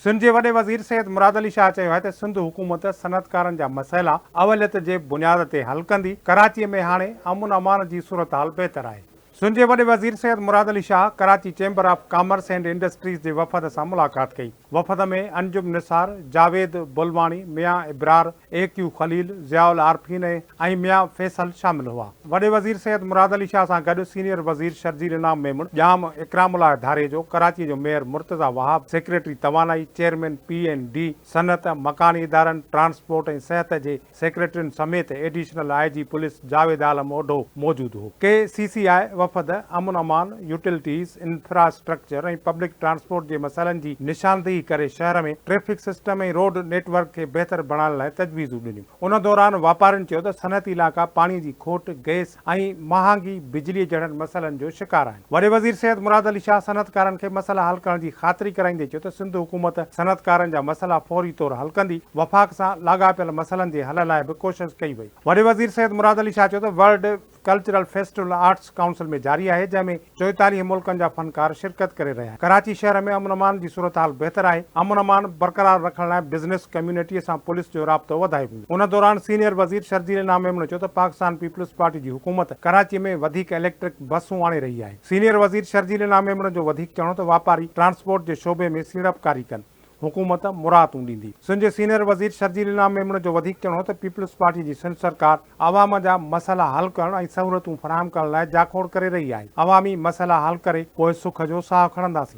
سنڌ جي وڏي وزير سيد مراد علي شاهه چيو آهي ته سنڌ حڪومت صنعتڪارن جا مسئلا اوليت جي بنياد تي حل ڪندي، ڪراچي ۾ هاڻي امن امان جي صورتحال بهتر آهي. سنڌ جي وڏي وزير Syed Murad Ali Shah Karachi chamber of commerce and industries جي وفد سان ملاقات ڪئي. وفد ۾ انجم نثار، جاويد بلواڻي، ميان ابرار، اي ڪيو خليل، ضياء العارفين ۽ ميان فيصل شامل هئا. وڏي وزير سيد مراد علي شاهه سان گڏ سينيئر وزير شرجيل انعام ميمڻ، ڄام اڪرام الله ڌاريجو، ڪراچي جو ميئر مرتضيٰ وهاب، سيڪريٽري توانائي، چيئرمين پي اينڊ ڊي، صنعت، مڪاني ادارن، ٽرانسپورٽ ۽ صحت جي سيڪريٽرين سميت additional I G police Javed Alam Odho موجود هو. ڪي سي سي آء وفد امن امان، يوٽيلٽيز، انفراسٽرڪچر ۽ پبلڪ ٽرانسپورٽ جي مسئلن جي نشاندهي ڪري شهر ۾ traffic system ۽ road network کي بهتر بڻائڻ لاء تجويزون ڏنيون. ان دوران واپارين چيو ته صنعتي علائقا پاڻي جي کوٽ، گئس ۽ مهانگي بجلي جهڙن مسئلن جو شڪار آهن. وڏي وزير سيد مراد علي شاهه صنعتڪارن کي مسئلا حل ڪرڻ جي خاطري ڪرائيندي چيو ته سنڌ حڪومت صنعتڪارن جا مسئلا فوري طور حل ڪندي، وفاق سان لاڳاپيل مسئلن جي حل لاء به ڪوشش ڪئي وئي. وڏي وزير سيد مراد علي شاهه چيو ته world cultural festival arts council ۾ جاري آهي جنهن ۾ 44 ملڪن جا فنڪار شرڪت ڪري رهيا آهن. ڪراچي شهر ۾ امن امان جي صورتحال بهتر آهي، امن امان برقرار رکڻ لاء بزنس ڪميونٽي سان پوليس جو رابطو وڌايو ويندو. ان دوران سينيئر وزير شرجيل انعام ميمڻ چيو ته پاڪستان پيپلز پارٽي جي حڪومت ڪراچي ۾ وڌيڪ اليڪٽرڪ بسون آڻي رهي آهي. سينيئر وزير شرجيل انعام ميمڻ جو وڌيڪ چوڻ هو ته واپاري ٽرانسپورٽ جي شعبي ۾ سيڙپڪاري ڪن. حڪومت مراعتون ڏيندي. سنڌ جي سينيئر وزير شرجيل انعام ميمڻ جو وڌيڪ چوڻ هو ته پيپلز پارٽي جي سنڌ سرڪار عوام جا مسئلا حل ڪرڻ ۽ سهولتون فراهم ڪرڻ لاء جاکوڙ ڪري رهي آهي، عوامي مسئلا حل ڪري پوء سک جو ساهه کڻنداسين.